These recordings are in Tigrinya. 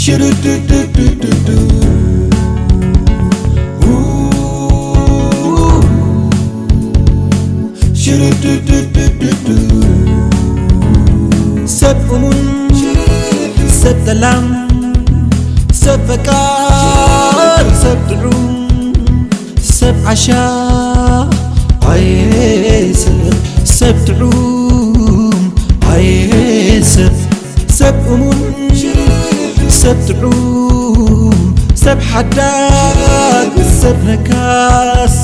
ሽርድድድድዱ። ሽርድድድድዱ። ሰብ እሙን፣ ሰብ ጠላም፣ ሰብ ፈቃር፣ ሰብ ጥዑም፣ ሰብ ዓሻ፣ ኣየ ሰብ፣ ሰብ ጥዑም፣ ኣየ ሰብ፣ ሰብ እሙን፣ ሰብ ጥዑም፣ ሰብ ሓዳግ፣ ሰብ ነካስ፣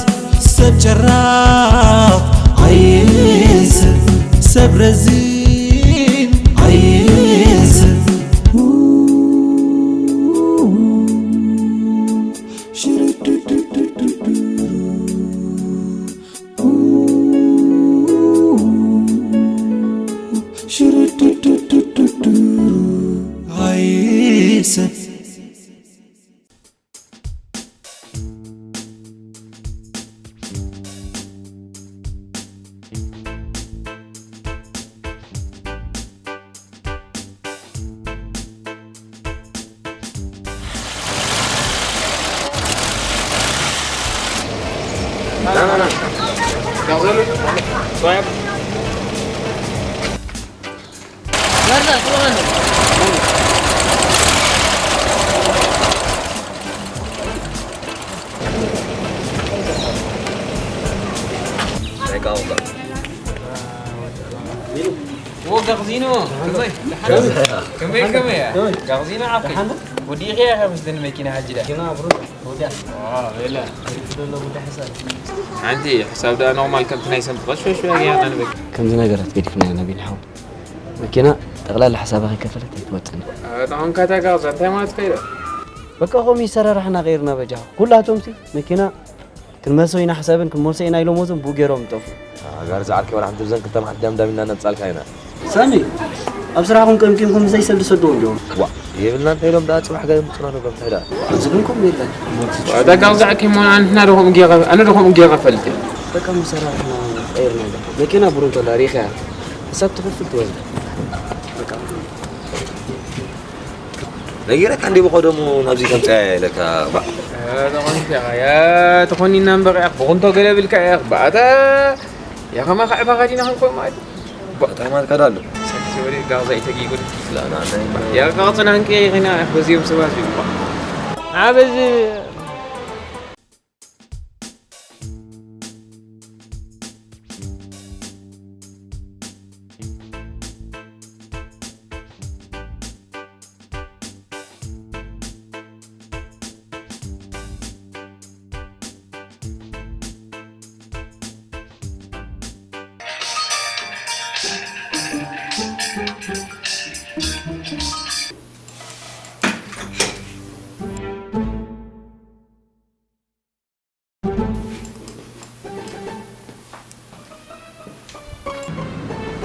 ሰብ ጨራቕ፣ ኣየ ሰብ፣ ሰብ ረዚን፣ ኣየ ሰብ። ሽርድድድድዱ። ኣይ ሰብ። ወጋ ኽዚኖ፣ ከመይ? ከመይ፣ ከመይ እያ? ጋቕዚና ዓኺ። ወዲኺ ኢኻ ምስለን መኪና ሓጂ ዳ? ኪና ብሩ። ወዲያ። ዋ፣ በላ። ሓንቲ ሕሳብ ዳ ኖርማል ከምቲ ናይ ሰምቲ ቀሽ ፈሽ ፈሽ ገይርና ንበኪ። ከምዚ ነገራት ገዲፍና ኢና ቢኒ ሓው። መኪና ጠቕላላ ሕሳባ ከይከፈለት ኣይትወጽእን። ኣታ ኾንካ እታ ጋቕዛ እንታይ ማለት ከይዳ? በቃ ከምኡ ይሰራርሕና ቀይርና በጃኹ። ኩላቶምሲ መኪና ክንመልሶ ኢና ሕሰብን ክንመልሶ ኢና ኢሎም ወዝም ብኡ ገይሮም ይጠፍኡ። ኣጋር ዝዓርከ ወላ ሓንቲ ብዘን ክልተ መዓልቲ ዳምዳም ኢልና ነብጻልካ ኢና። ሳሚ፣ ኣብ ስራሕኩም ቀምቂምኩም ብዘይ ሰብ ዝሰድዎ እንዲዮም። ዋ፣ የብልና እንታይ ኢሎም ደኣ ጽባሕ ገለ ምጽና ዶ ከምታይ ደኣ። እዚ ግን ከምኡ የለን። ደጋ ዝዓርከ እሞ ኣንሕና ዶ ከምኡ ጌጋ፣ ኣነ ዶ ከምኡ ጌጋ ፈልጥ እየ። በቃ ምሰራሕና ቀይርና ኢሎም። መኪና ብሩን ተላ ሪኻ እሳብ ትኽፍል ትወል። በቃ። ነጊረካ እንዴ ብቐደሙ ናብዚ ከምጽያ ኢለካ፣ ባዕ። እ፣ ተኾኒንካ ኢኻ፣ ያ፣ ተኾኒና እምበር፣ ያኽ፣ ብኹንቶ ገለ ብልካ፣ ያኽ፣ ባእታ፣ ያ፣ ከማኻ ዕፋኻ ዲና ክንኮን ማለት እዩ። ባእ። እንታይ ማለትካ ዳ ኣሎ? ሰክሲ ወዲ ጋዛ ይተጊጉን። ላ፣ ና፣ ናይ ያ፣ ቃጽና እንቄ ይኽና፣ ያኽ፣ በዚኦም ሰባት እዩ። ዓበዚ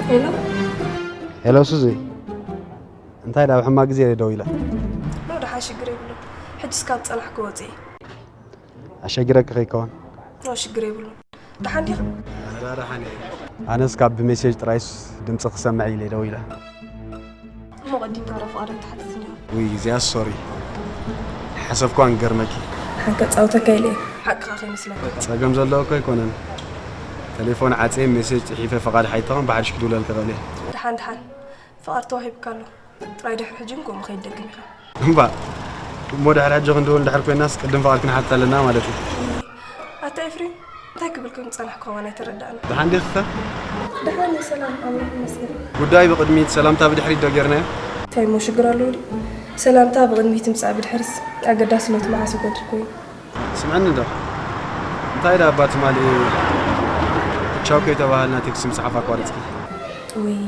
ሄሎ። ሄሎ ሱዚ፣ እንታይ ዳብ ሕማቅ ግዜ ደው ኢላ? ኖ፣ ደሓን ሽግር የብሉን። ሕጅስ ካብ ጸናሕኩ ወጽኤ። ኣሸጊረኪ ከይከውን? ኖ፣ ሽግር የብሉን። ደሓን ዲኻ? ኣነ ደሓን እየ። ኣነስ ካብ ብሜሴጅ ጥራይስ ድምፂ ክሰምዕ ኢለ ደው ኢለ። እሞ ቀዲምካ ዶ ፍቓዶም ትሓትት እንዲኻ? ውይ፣ እዚኣ ሶሪ። ሓሰብኳ ክገርመኪ። ሓንከ ጻውተካ ኢለ እየ። ሓቅኻ ከይመስለካ። ጸገም ዘለዎ እኮ ኣይኮነን። ቴሌፎን ዓጽየ ሜሴጅ ጽሒፈ ፍቓድ ሓይተኸም ብሓድሽ ክድውለልካ ክእል እየ። ደሓን፣ ደሓን። ፍቓድ ተዋሂብካ ኣሎ። ጥራይ ድሕሪ ሕጂ እውን ከምኡ ከይትደግም ኢኻ። እምባ፣ እሞ ድሕሪ ሕጂ ክንድውል እንድሕር ኮይናስ ቅድም ፍቓድ ክንሓትት ኣለና ማለት እዩ። ኣታ ኤፍሬም፣ እንታይ ክብል ከም ዝጸናሕኩ ከማን ኣይተረድኣንን። ደሓን ዲኺ ኸ? ደሓን እየ፣ ሰላም፣ ኣምላኽ ይመስገን። ጉዳይ ብቕድሚት፣ ሰላምታ ብድሕሪት ዶ ጌርናዮ? እንታይ እሞ ሽግር ኣለዎ ድዩ? ሰላምታ ብቕድሚት ምጻእ ብድሕሪስ ኣገዳስነቱ መዓስ ይጎድል ኮይኑ? ስምዕኒ እንዶ፣ እንታይ ደኣ እባ ትማሊ ቻው ከይተባሃልና ቴክስት ምጽሓፍ ኣቋሪጽኪ? ውይ፣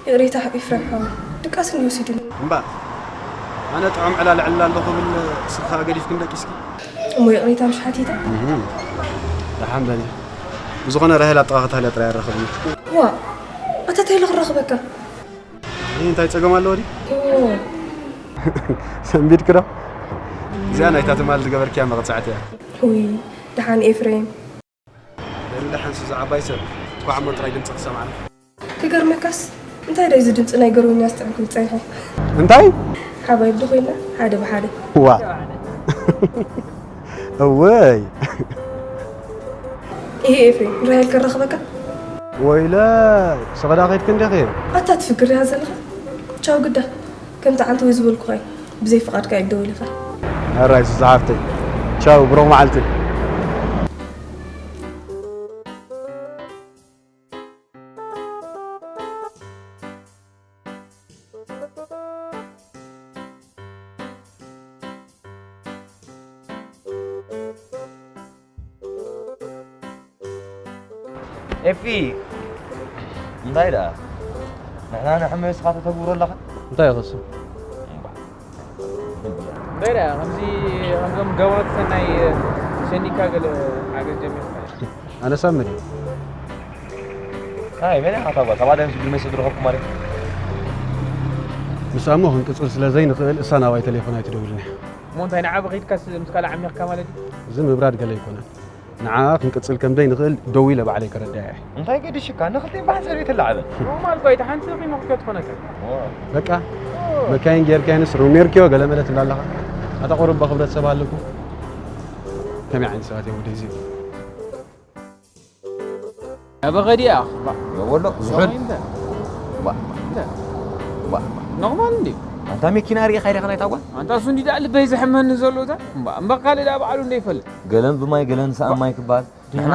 ይቕሬታ ኤፍሬም ሓወይ፣ ድቃስ እንድዩ ወሲዱኒ። እምባ፣ ኣነ ጥዑም ዕላል ዕልል ኣለኹ ክብል ስልኪ ከኣ ገዲፍክኒ ደቂስኪ። እሞ ይቕሬታ ምሽ ሓቲተ? እህ፣ ደሓን በሊ። ብዝኾነ ራሄል ኣብ ጥቓኺ ተሃልያ ጥራይ ኣራኽብኒ። ዋእ፣ ኣታ እንታይ ኢለ ክራኽበካ? ይህ እንታይ ጸገም ኣለዎ ድዩ? እዎ። ሰንቢድኪ ዶ? እዚኣ ናይታ ትማሊ ዝገበርክያ መቕጻዕቲ እያ። ውይ፣ ደሓን ኤፍሬም። በሊ ደሓን ሱዚ ዓባይ ሰብ፣ እንኳዕ እሞ ጥራይ ድምጽኺ ሰማዕና። ክገርመካስ፣ እንታይ ደዩ እዚ ድምጺ ናይ ገርውኛ ዝጥዕመኩም ጸኒሑ? እንታይ? ሓባይብ ዶ ኮይና ሓደ ብሓደ። ዋ እወይ ይሄ ኤፍሬም ራሄል ከረኽበካ። ወይለ ሰቐዳ ከይድክ እንዲኺ። ኣታ ትፍክር ኢኻ ዘለኻ። ቻው ግዳ። ከምቲ ዓንተ ወይ ዝበልኩኻ እዩ። ብዘይ ፍቓድካ እዩ ደወሊኻ። ኣራይ ዝሓፍተይ ቻው ብሩኽ መዓልቲ። ኤፊ እንታይ ደኣ ንሕና ንሕመ ስኻ ተተግብሮ ኣለኻ እንታይ ይኸስብ እንታይ ደኣ ከምዚ ከምዞም ገባቲ ሰናይ ሰኒካ ገለ ሓገዝ ጀሚርካ ኣነ ሳምሪ ኣይ መን ኢኻ ታጓ ታባዳ ምስ ግመ ስድረኸኩ ማለት ምስ ኣሞ ክንቅጽል ስለ ዘይንኽእል እሳ ናባይ ቴሌፎን ኣይትደውልን እያ እሞ እንታይ ንዓ ብኺድካስ ምስ ካልእ ዓሚኽካ ማለት እዩ እዚ ምብራድ ገለ ኣይኮነን ንዓ ክንቅጽል ከም ዘይንኽእል ደው ኢለ ባዕለይ ከረድኣ እየ። እንታይ ገዲሽካ? ንኽልቲኦም ብሓንሳብ እየ ተላዕበን። ኖርማል እኮ እታ ሓንቲ ኺኖ ክትከድ ትኾነካ። በቃ መካይን ጌርካየንስ ሩም ኔርክዮ ገለ መለ ትብል ኣለኻ። ኣታ ቁሩብ እባ ክብረት ሰብ ኣለኩም። ከመይ ዓይነት ሰባት እዮም ወደይ እዚኦም? ኣበ ኸዲኣ ባ ወሎ ዝሑል እንተ ባ እንተ ባ ኖርማል እንዲ ኣንታ መኪና ርኢኻ ኢኻ ናይታ ጓል ኣንታ እሱ እንዲ ደኣ ልበይ ዘሕመኒ ዘሎ እታ እምባ እምባ ካልእ ደኣ በዓሉ እንደ ይፈልጥ ገለን ብማይ ገለን ሰኣን ማይ ክበሃል ንሕና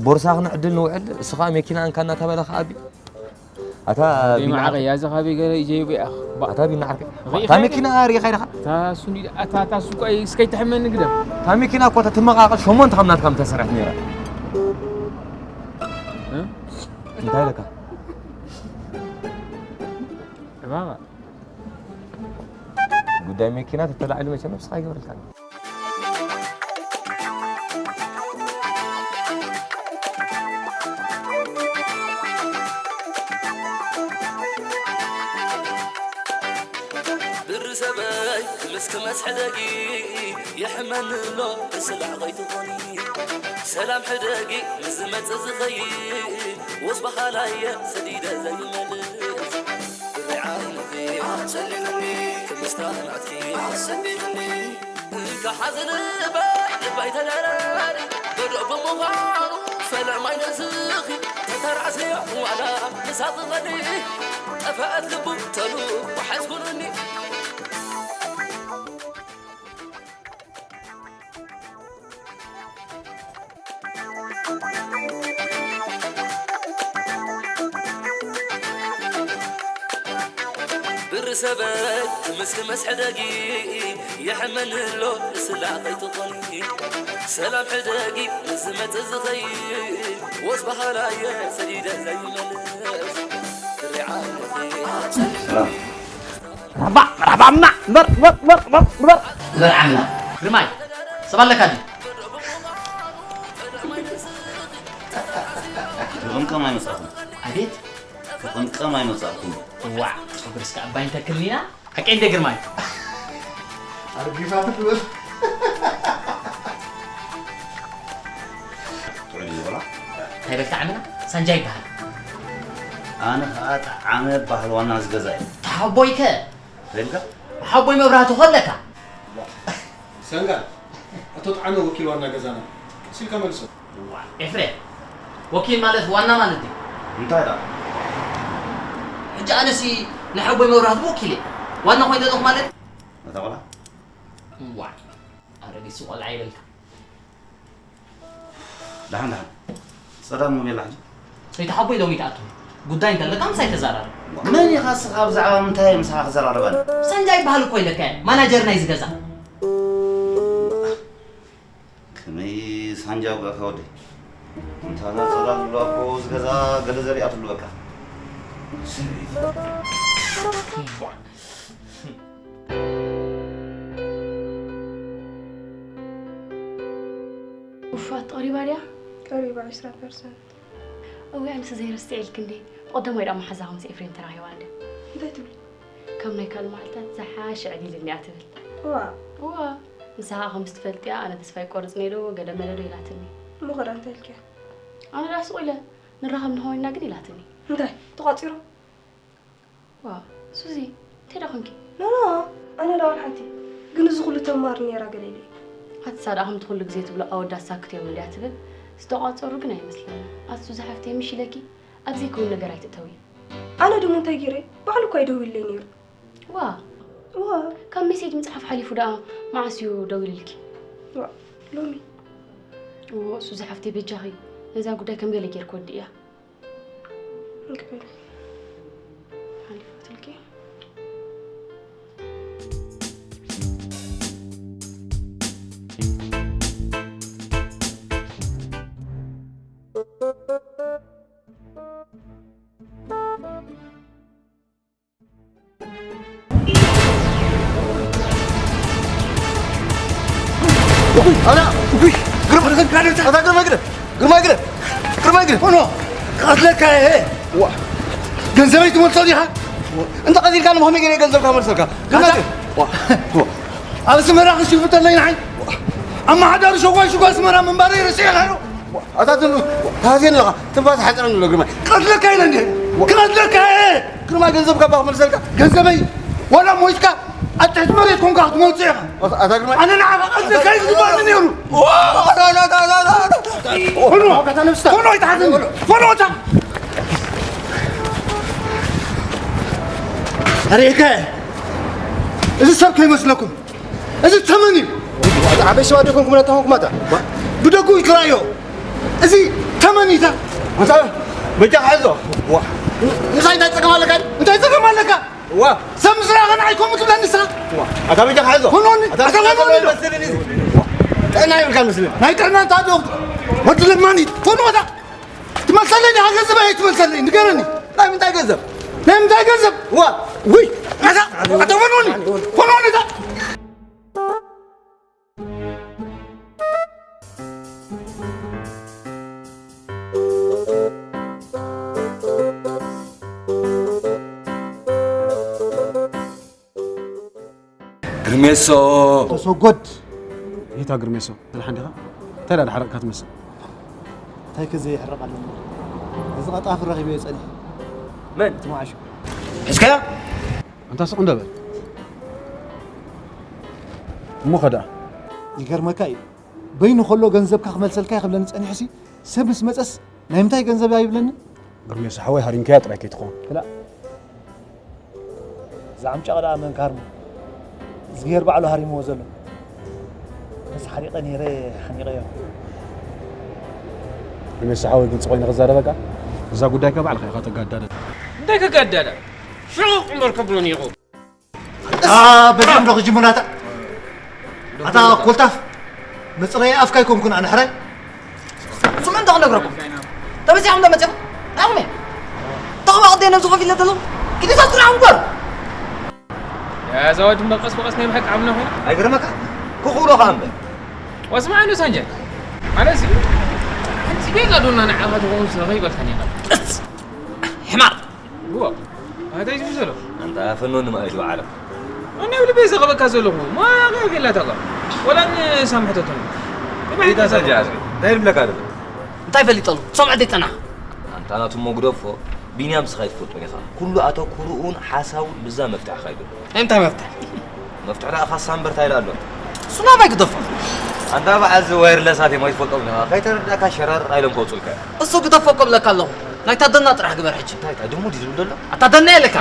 ቦርሳ ክንዕድል ንውዕል እሱ ከዓ መኪና እንካ እናተበለ ከዓ ኣቢ ኣታ ቢና ዓርከይ ያዘ ካበይ ገለ ይጀይቡ ያኽ ባ ኣታ ቢና ዓርከይ እታ መኪና ሪኻ ኢኻ እታ ሱኒ ኣታ ኣታ ሱቋይ እስከይ ትሕመኒ ግደፍ እታ መኪና እኮ ተትመቓቐል ሸሞንተ ከም ናትካ ምተሰርሐት ነይራ እንታይ ኢለካ ዕባባ ጉዳይ መኪና ተተላዒሉ መቸም ንስኻ ይገብረልካ ብሪ ሰበይ ምስ ክመስ ሕደጊ የሕመኒ ኣሎ ብስላዕ ከይትኾኒ ሰላም ሕደጊ ምስ ዝመጽእ ዝኸይድ ወስ በሃላየ ሰዲደ ዘይመልስ ብሪ ዓይንኺ ኣሰኒኒ ክምስታ ናትኪ ኣሰኒኒ እንካ ሓዚ ልበይ ልባይ ተደረሪ ገዶ ብምዃኑ ፈለማይ ነስኺ ተተራስዮ ዋላ ምሳቕ ቐኒ ጠፈአት ልቡ ተሉ ወሓዝኩንኒ ብሪ ሰበይ ክምስክመስ ሕደጊ የሕመኒ ኣሎ እስላ ከይትኾኒ ሰላም ሕደጊ ንዝመጽእ ዝኸይድ ወስ በሃላየ ሰዲደ ዘይመልስ ብሪ ዓይንኺ መርሓባ መርሓባ ኣምና እምበር እምበር እምበር እምበር እምበር እምበር ዓምና ግርማይ ሰብ ኣለካ ድዩ ክቕምቀም ኣይመጻእኹም ኣቤት ክቕምቀም ኣይመጻእኩም ዋዕ ጸጉሪ እስከ ኣባይ እንተክልኒና ሓቀይ እንደ ግርማይ ኣርጊፋ ትብል ጥዑይ ዝበላ እንታይ በልካ ዓምና ሳንጃ ይበሃል ኣነ ከዓ ጠዓመ በሃል ዋና ዝገዛ እዩ ተሓቦይከ ተልካ ሓቦይ መብራህቱ ከለካ ሰንጋል ኣቶ ጠዓመ ወኪል ዋና ገዛና ቀስ ኢልካ መልሶ ኤፍሬም ወኪል ማለት ዋና ማለት ድዩ እንታይ ዳ ሕጂ ኣነሲ ንሓቦይ መብራህቱ ወኪል እየ ዋና ኮይነ ዘለኹ ማለት ነታ ቆልዓ ዋ ኣረጊሱ ቆልዓ ይበልካ ደሓን ደሓን ጸዳል ሞጌላ ሕጂ ሰይቲ ሓቦይ ሎሚ ትኣትው ጉዳይ እንተለካ ምሳይ ተዛራረብ መን ኢኻ እስኻ ብዛዕባ ምንታይ ምሳኻ ክዘራረበኒ ሰንጃ ይበሃል እኮ ኢለካ እየ ማናጀር ናይዚ ገዛ ከመይ ሳንጃ ጉዕካ ወደይ እንታና ጸዳል ብሎ ኣኮ ዝገዛ ገለ ዘሪኣትሉ በቃ ውፋት ቀሪባ ድያ? ቀሪባ ዕስራ ፐርሰንት። እውይ ኣነስ ዘይርስዕ ኢልኪ እንዴ ብቐደማይ ደኣ መሓዛኺ ምስ ኤፍሬም ተራኺባ እንዴ እንታይ ትብሊ? ካብ ናይ ካልእ መዓልታት ዝሓሸ ዕድል እኒኣ ትብል። እዋ እዋ ንስኻ ከምዚ ትፈልጥያ ኣነ ተስፋ ይቆርጽ ነይሩ ገለ መለ ዶ ኢላትኒ። እሞ ኸዳ እንታይ ኢልኪያ? ኣነ ደኣ ስቕ ኢለ ንራኸብ ንኾይንና ግን ኢላትኒ። እንታይ ተቋጺሩ? ዋው ሱዚ እንታይ ደኣ ኮንኪ? ኖ፣ ኣነ ዳውን ሓንቲ። ግን እዚ ኩሉ ተማር ነይራ ገለ ኢለ። ኣትሳ ደኣ ከምቲ ኩሉ ግዜ ትብሎ ኣወዳት ሳክት እዮም እንድያ ትብል። ዝተቋጸሩ ግን ኣይመስለኒ። ኣሱ ዝሓፍተይ ምሽ ኢለኪ፣ ኣብ ዘይከውን ነገር ኣይትእተዊ። ኣነ ድሞ እንታይ ገይረ? ባዕሉ እኳ ይደውለይ ነይሩ። ዋ፣ ዋ። ካብ ሜሴጅ ምጽሓፍ ሓሊፉ ደኣ መዓስ እዩ ደዊልልኪ? ዋ፣ ሎሚ። እዎ፣ እሱ ዝሓፍተይ በጃኺ። ነዛ ጉዳይ ከም ገለ ጌርክ ወዲእያ። እንክበል። ሓሊፋትልኪ። ኣላ፣ ግርማ፣ ግርማ፣ ግርማ፣ ግርማ፣ ግርማ፣ ግርማ፣ ግርማ፣ ሆኖ፣ ክቐትለካ እየ። ዋ፣ ገንዘበይ ትመልሶ ዲኻ? እንተ ቀቲልካ ንመኸመይ ገለ ገንዘብካ መልሰልካ? ግርማ፣ ኣታ፣ ግርማ። ዋ፣ ኣብ ኣስመራ ክሽፍተለይ ንዓይ። ኣመሓዳሪ ሸጓ፣ ሸጓ ኣስመራ ምንባረይ ረሲዕካ ዶ? ኣታ ትንፋስ፣ ተሃስየኒ ኣለኻ። ትንፋስ ሓፂረኒ ኣሎ ግርማይ። ክቐትለካ ኢለ እንዲየ። ክቐትለካ እየ። ግርማይ፣ ገንዘብካ እባ ክመልሰልካ። ገንዘበይ ዋላ ሞይትካ ኣብ ትሕቲ መሬት ኮንካ ክትመውፅእ ኢኻ። ኣታ፣ ኣታ ግርማይ። ኣነ ንዓኻ ክቐትለካ እዩ ዝግባኣኒ ነይሩ። ዋ፣ ኣታ፣ ኣታ፣ ኣታ፣ ኣታ፣ ኣታ። ሆኖ፣ ኣታ ነብስታ። ሆኖ ይትሓዘኒ። ሆኖ እታ። ኣሬከ፣ እዚ ሰብ ከይመስለኩም። እዚ ተመን እዩ። ኣታ ዓበይ ሰባት ዶ ኮንኩም ነታ ኮንኩም ኣታ? ብደጉ ይትራዮ። እዚ ተመን እዩ። ኣታ በጃ ሓዞ። ዋ። ንሳይ እንታይ ጸገም ኣለካ? እንታይ ጸገም ኣለካ? ዋ። ሰብ ምስ ረኣኻ ንዓይ ከምኡ ትብለኒ ንስኻ? ዋ። ኣታ በጃ ሓዞ። ኮኖኒ። ኣታ ኣታ ኮኖኒ ዶ? መሰለኒ እዚ። ጥዕና ይብልካ መስለኒ። ናይ ጥዕና እንታይ ዶ? ወዲ ለማኒ። ኮኖ ኣታ። ትመልሰለይ ዲኻ ገንዘብ ኣይትመልሰለይ? ንገረኒ። ናይ ምንታይ ገንዘብ? ናይ ምንታይ ገንዘብ? ዋ። ውይ። ኣታ፣ ኣታ ኮኖኒ። ኮኖኒ እታ። ግርሜሶ። ተሰጎድ። ይታ ግርሜሶ፣ ስራሕ እንዲኻ? እንታይ ደኣ ሓረቕካ ትመስል? እንታይ ከ ዘይሕረቕ ኣለኒ? እዚ ቀጣፊ ረኺበዮ ጸኒሐ። መን? እቲ መዓሾ። ሒዝካያ? ኣንታ ስቕ እንዶ በል። እሞ ኸ ደኣ? ይገርመካ እዩ። በይኑ ከሎ ገንዘብካ ክመልሰልካ እየ ክብለኒ ጸኒሑሲ፣ ሰብ ምስ መጸስ ናይ ምንታይ ገንዘብ ኣይብለኒ? ግርሜሶ ሓወይ፣ ሃሪምካያ ጥራይ ከይትኸውን። ክላእ። እዛ ዓምጫቕ ደኣ መን ክሃርሞ? እግዚኣብሔር ባዕሉ ሃሪምዎ ዘሎ። ነዚ ሓሪቐ ነይረ ሓኒቐዮ። ግርሜሶ ሓወይ፣ ግልጺ ኮይነ ክዛረበካ፣ እዛ ጉዳይካ ባዕልኻ ኢኻ ተጋዳዳ። እንታይ ከጋዳዳ? ሽዑ እምበር ከብሎን ይኹ። ኣ፣ በዚኦም ዶ ክጅምሩ ኣታ? ኣታ ኮልታፍ፣ መጽረዪ ኣፍካ ኣይኮንኩን ኣነ ሕራይ። ስምዑ እንተ ክነግረኩም። ተመጺኹም ዶ መጺኹም? ንዓኹም እየ። ተኸባ ቅደይ ነብዚ ኮፍ ኢለ ዘለኹ። ኪዲ ሳብ ስራሕኩም ግበሩ። ያ፣ እዛ ወዲ እምበር ቀስ ብቐስ ናይ ብሓቂ ዓምና ኮይና። ኣይገርመካ? ክኽብሎ ከኣ እምበር። ወስማዕ ዶ ሳንጃ? ኣነሲ፣ ሓንቲ ቤዛ ዶና ንዓኻ ትኸውን ስለ ከይበልካኒ ኢኻ። ጥስ! ሕማቕ! እዋ፣ እንታይ ዝብል ዘሎ? ኣንታ ፈኖኒ ማለት እዩ ዓለም። ኣነ ኣብ ልበይ ዘቐበካ ዘለኹ፣ ማ ገርገላታ እኳ። ወላ ንሳምሕተቶም። እንታይ ሳንጃ? እንታይ ይብለካ ኣሎ? እንታይ ፈሊጠሉ? ሰምዐ ደይ ጸናሕ። ኣንታ ናቱ እሞ ግደፎ፣ ቢንያም ስኻ ይትፈልጦ ኢኻ። ኩሉ ኣተኩርኡን ሓሳቡን ብዛ መፍትሕኻ እዩ ዘሎ። ናይ እንታይ መፍትሕ? መፍትሕ ደኣ ኻሳ እምበር እንታይ ኢላ ኣሎ? እሱ ናባይ ግደፎ። ኣንታ በዓል እዚ ዋየርለሳት እዮም ኣይትፈልጦም ኢኻ። ከይተረዳእካ ሸረር ኢሎም ከውጹልካ እዮም። እሱ ግደፎ እኮ እብለካ ኣለኹ። ናይታ ደና ጥራሕ ግበር ሕጂ። እንታይ፣ እንታይ ድሙ ድዩ ዝብል ዘሎ? ኣታ ደና የለካ።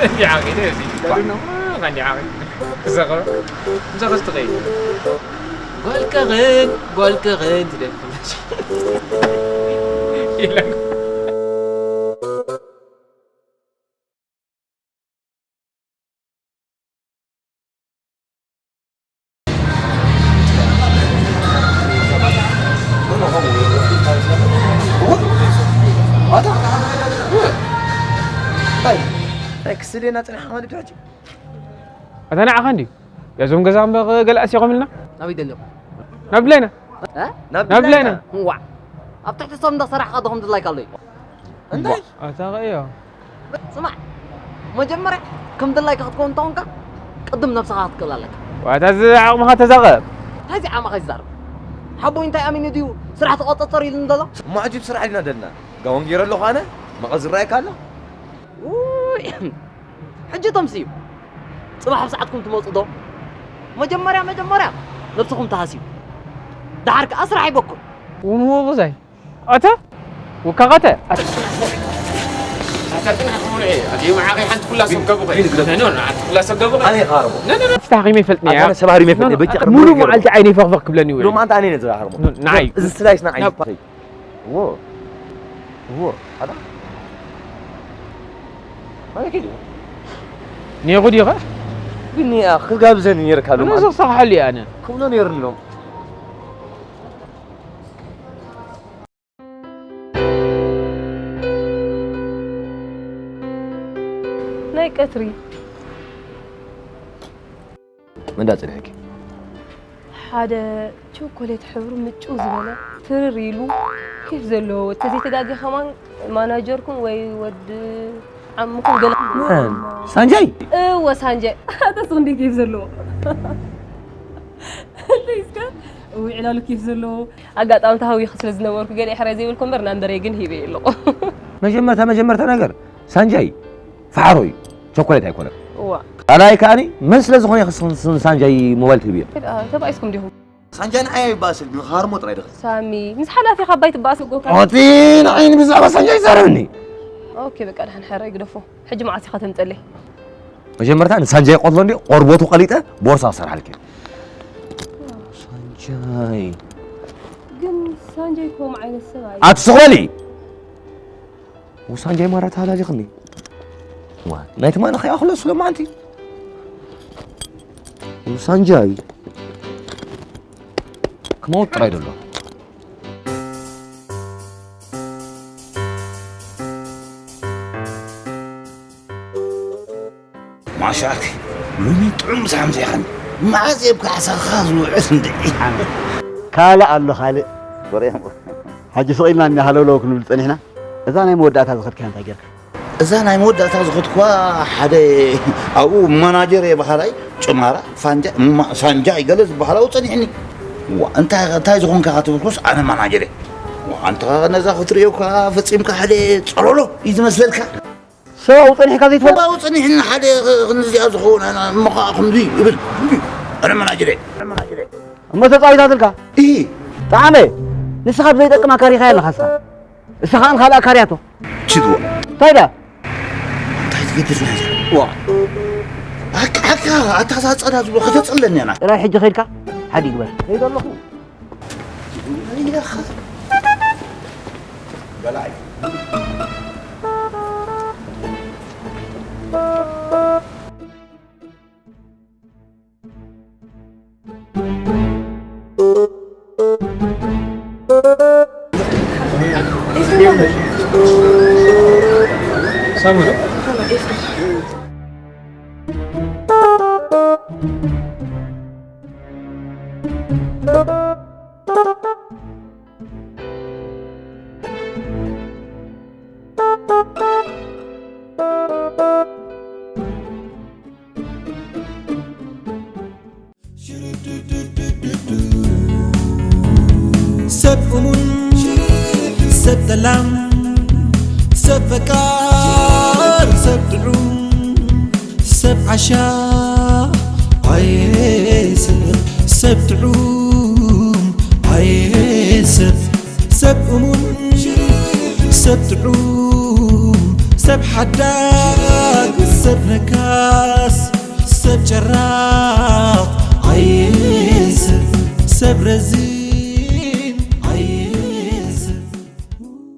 እንዲ ዓቂደ እዚ። ደና፣ እንዲ ዓቂደ። ክዘኸሮ። ምሳኸ ስትኸይድ። ጓልከኽን፣ ጓልከኽን ትደሊ። ኢላ። እንታይ ክስደና ጽኒሕካ ማለት ሕጂ? ኣታ ንዓኻ እንድዩ። ያዞም ገዛ እምበር ገለ ኣስይቖምልና። ናበይ ደሊኹም? ናብ ድላይና። እ? ናብ ድላይና። እዋዕ። ኣብ ትሕቲ ሰብ እንዳሰራሕኻ ዶ ከም ድላይካ ኣሎ እዩ? እንታይ? ኣታ ኸእዮ። ስማዕ፣ መጀመርያ ከም ድላይካ ክትከውን እንተኾንካ፣ ቅድም ነብስኻ ክትክእል ኣለካ። ዋታ እዚ ዓቕምኻ ተዛቐብ። እንታይ እዚ ዓቕምኻ ይዛረብ? ሓቦይ እንታይ ኣሚኑ ድዩ ስራሕ ተቖጸጸር ኢሉኒ ዘሎ? እሞ ዓጂብ ስራሕ ኢልና ደልና። ጋውን ገይረ ኣለኹ ኣነ፣ መቐስ ዝረኣየካ ኣሎ? ውይ፣ ሕጂ ተምስዩ። ጽባሕ ኣብ ሰዓትኩም ትመጹ ዶ? መጀመርያ መጀመርያ ነብስኹም ተሃስዩ። ደሓር ከኣ ስራሕ ይበኩም። ውን ወቕዛይ። ኣታ ወካቐተ ኣታ ኣታጥና ከሙነ ኣቲ ማዓቂ ሓንቲ ኩላ ሰብ ገቡ ከይ ኖ ኖ ኣቲ ኩላ ሰብ ገቡ ከይ ኣነ ይኻርቦ። ኖ ኖ ኖ። ስታኺ መፈልጥኒ ኣነ ሰብ ሃሪመ ፈልጥኒ። በጃ ሙሉ መዓልቲ ዓይኒ ፈኽፈኽ ክብለኒ እዩ። ሎማ ኣንተ ኣነ ነዝራ ሃርቦ። ንዓይ እዚ ስላይስ ንዓይ። እዎ። እዎ። ኣታ ማለት እዩ። ኔኹ ዲኻ? ግን ያ ክጋብዘኒ ነርካ ሎማ። ኣነ ዘኽሰኽሐሉ እየ ኣነ። ክብሎ ነይሩ ሎም። ናይ ቀትሪ። መን ዳ ጽኒሕኪ? ሓደ ቸኮሌት ሕብሩ ምጭው ዝበለ ትርር ኢሉ ኬፍ ዘለዎ ተዘይተጋጊ ከማን ማናጀርኩም ወይ ወዲ ዓምኹም ገለ መን? ሳንጃይ? እወ ሳንጃይ። ኣተስ እንዴ ኬፍ ዘለዎ ተይስከ እው ዕላሉ ኬፍ ዘለዎ ኣጋጣሚ ተሃዊኺ ስለ ዝነበርኩ ገለ ሕራይ ዘይብልኩ እምበር ናምበረይ ግን ሂበ ኣለኹ። መጀመርታ መጀመርታ ነገር ሳንጃይ ፋሕሮ እዩ። ቸኮሌት ኣይኮነን። እዋ። ካልኣይ ከኣኒ መን ስለ ዝኾነ ኢኺ ንስኺ ንሳንጃይ ሞባይል ትህብዮ? ተባኢስኩም ዲኹም? ሳንጃይ ንዓይ ኣይባእስን፣ ንኻርሞ ጥራይ ድኽእል። ሳሚ፣ ምስ ሓላፊኻ ኣባይ ትባእስ እኮ ካብ ኦቲ ንዓይ ብዛዕባ ሳንጃይ ይዛረብኒ። ኦኬ፣ በቃ፣ ደሓን ሕራይ ግደፎ። ሕጂ መዓስ ኢኻ ተምጸለይ? መጀመርታ ንሳንጃይ ቆትሎ እንዲ ቆርቦቱ ቀሊጠ ቦርሳ ክሰርሓልኪ። ሳንጃይ። ግን ሳንጃይ ከምኡ ዓይነት ሰብ ኣይ- ኣትስኾሊ። ውሳንጃይ ማራ ተሃላሊኽኒ። ዋ፣ ናይ ትማሊ ኸይኣኽሎ ስለ መዓንቲ። ውሳንጃይ። ክመውት ጥራይ ደሎ። ማሻ ኣቲ፣ ሎሚ ጥዑም ምሳሕ ምሲኻኒ። መዓስ እየ ኣብ ካሕሳኻ ዝውዕል እንድዒ። ካልእ ኣሎ፣ ካልእ። ወሬ። ሓጂ ስቕ ኢልና እኒ ሃለውለው ክንብል ጸኒሕና። እዛ ናይ መወዳእታ ዝኸድካያ እንታይ ጌርካ? እዛ ናይ መወዳእታ ዝኸድኩዋ ሓደ ኣብኡ ማናጀር እየ በሃላይ ጭማራ፣ ፋንጃ፣ ማ-፣ ሳንጃ ይገለ ዝበሃል ኣብኡ ጸኒሕኒ። ዋ፣ እንታይ፣ እንታይ ዝኾንካ ክትብልኩስ ኣነ ማናጀር እየ። ዋ፣ ኣንታ ነዛ ክትርእዮ እኳ ፈጺምካ ሓደ ጸሎሎ እዩ ዝመስለልካ። ሰብኣዊ ጸኒሕካ ዘይትፈልጥ? ሰብኣዊ ጸኒሕኒ ሓደ ክንዚኣ ዝኸውን ኣነ እሞ ኸዓ ክንዚ ይብል። ኣነ መናጀረ፣ ኣነ መናጀረ። እሞ ተጻዊታትልካ? እሂ። ጠዓመ፣ ንስኻ ብዘይጠቅም ኣካሪኻያ ኣለኻ እስኻ። እሳ ኸዓ ንኻልእ ኣካርያቶ። ችድዎ። እንታይ ደኣ? እንታይ ትገድፍና እያ? ዋ። ኣካ፣ ኣካ፣ ኣታ እዛ ጸዳ ዝብሎ ከተጽለኒ ኣና። ጥራይ ሕጂ ኸይድካ ሓዲ ግበር። ከይደ ኣለኹ። ኢለኻ። በላይ። ሳሙኤል። ሰብ እሙን፣ ሰብ ጠላም፣ ሰብ ፈቃር፣ ሰብ ጥዑም፣ ሰብ ዓሻ፣ ኣየ ሰብ፣ ሰብ ጥዑም፣ ኣየ ሰብ፣ ሰብ እሙን፣ ሰብ ጥዑም፣ ሰብ ሓዳግ፣ ሰብ ነጋስ፣ ሰብ ጨራ